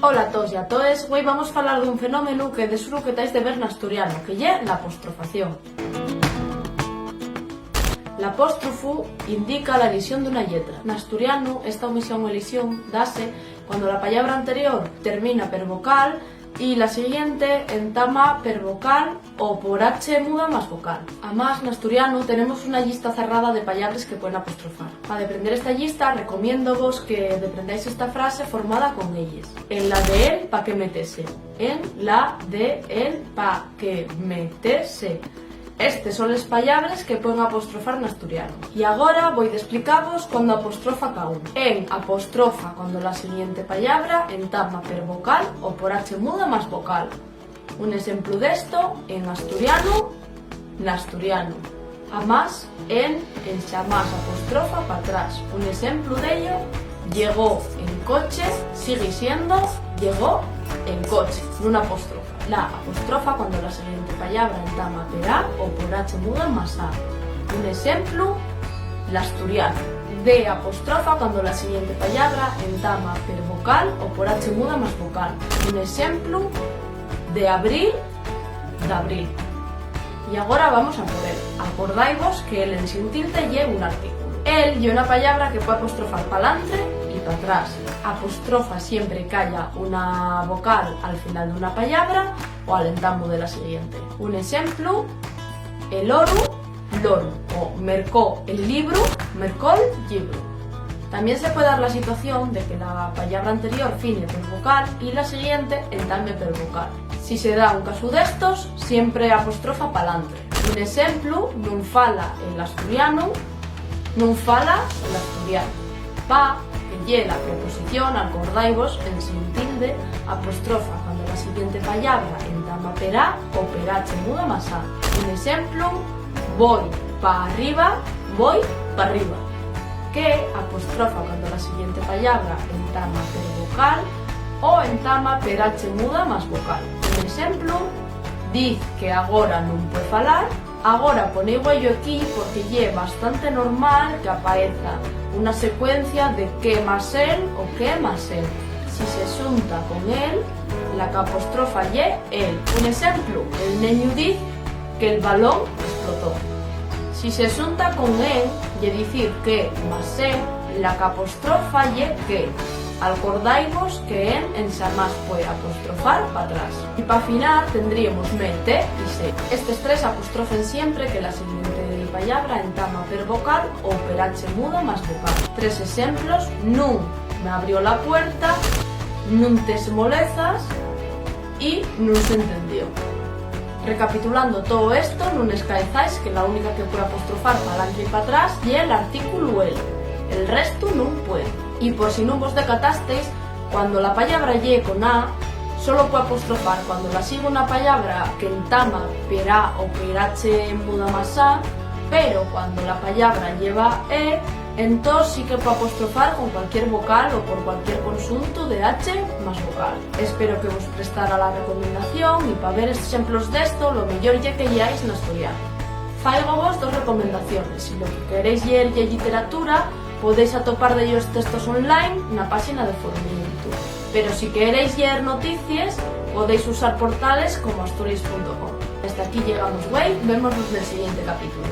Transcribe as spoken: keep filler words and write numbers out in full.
Hola a toos y a toes, güei vamos falar d'un fenómenu que de suru que tais de ver n'asturianu, que ye l'apostrofación. L'apóstrofu indica la elisión d'una lletra. N'asturianu, esta omisión o elisión dase cuando la pallabra anterior termina per vocal y la siguiente entama per vocal o por hache muda más vocal. Amás, n'asturianu tenemos una llista zarrada de pallabres que puen apostrofar. Pa deprender esta llista, recomiéndovos que deprendáis esta frase formada con elles: en la de él, pa qué metese. En la de él, pa qué metese. Estes son les pallabres que puen apostrofar n'asturianu. Y agora voi d'esplicavos cuando apostrofa ca un. En apostrofa cuando la siguiente pallabra entama per vocal o por hache muda más vocal. Un exemplu d'esto, en asturianu, n'asturianu. Amás, en enxamás apostrofa p'atrás. Un exemplu d'ello, llegó en coche, sigui siendo, llegó en coche, nun apostrofa. La apostrofa cuando la siguiente pallabra entama per a o por hache muda más a. Un exemplu, l'asturianu. De apostrofa cuando la siguiente pallabra entama per vocal o por hache muda más vocal. Un exemplu, de abril, d'abril. Y agora vamos a por él. Acordaivos que el ensin tilde ye un artículu. El ye una pallabra que pue apostrofar p'alantre y p'atrás. Apostrofa siempre qu'haya una vocal al final d'una pallabra o al entamu de la siguiente. Un exemplu, el oru, loru, o mercó el libru, mercó'l llibru. Tamién se pue dar la situación de que la pallabra anterior fine per vocal y la siguiente entame per vocal. Si se da un casu d'estos, siempre apostrofa p'alantre. Un exemplu, nun fala el asturianu, nun fala l'asturianu. Pa, que ye la preposición, acordaivos, ensin tilde, apostrofa cuando la siguiente pallabra entama per a o per hache muda más a. Un exemplu, voi pa arriba, voi p'arriba. Que apostrofa cuando la siguiente pallabra entama per vocal o entama per hache muda más vocal. Un exemplu, diz que agora nun pue falar. Agora ponéigo ello equí porque ye bastante normal qu'apaeza una secuencia de que más el o que más el. Si se xunta con el, la qu'apostrofa ye el. Un exemplu, el neñu diz que'l balón esplotó. Si se xunta con en, ye dicir que más en, la qu'apostrofa ye que. Alcordaivos que en enxamás pue apostrofar p'atrás. Y pa final tendríemos me, te y se. Estes tres apostrofen siempre que la siguiente pallabra entama per vocal o per hache muda más vocal. Tres exemplos: nun m'abrió la puerta, nun t'esmolezas y nun s'entendió. Recapitulando too esto, nun escaezáis que la única que pue apostrofar p'alantre y p'atrás ye l'artículu el. El restu nun pue. Y por si nun vos decatásteis, cuando la pallabra ye con a, solo pue apostrofar cuando la sigue una pallabra qu'entama per a o per hache muda más a, pero cuando la pallabra lleva e, entós sí que pue apostrofar con cualquier vocal o por cualquier conxuntu de hache más vocal. Espero que vos prestara la recomendación y pa ver exemplos d'esto, lo meyor ye que lleáis n'asturianu. Fáigavos dos recomendaciones. Si lo que queréis lleer ye lliteratura, podéis atopar dellos textos online na páxina de Formilitu. Pero si queréis lleer noticies, podéis usar portales como asturias punto com. Hasta aquí llegamos güei, vémonos nel siguiente capítulo.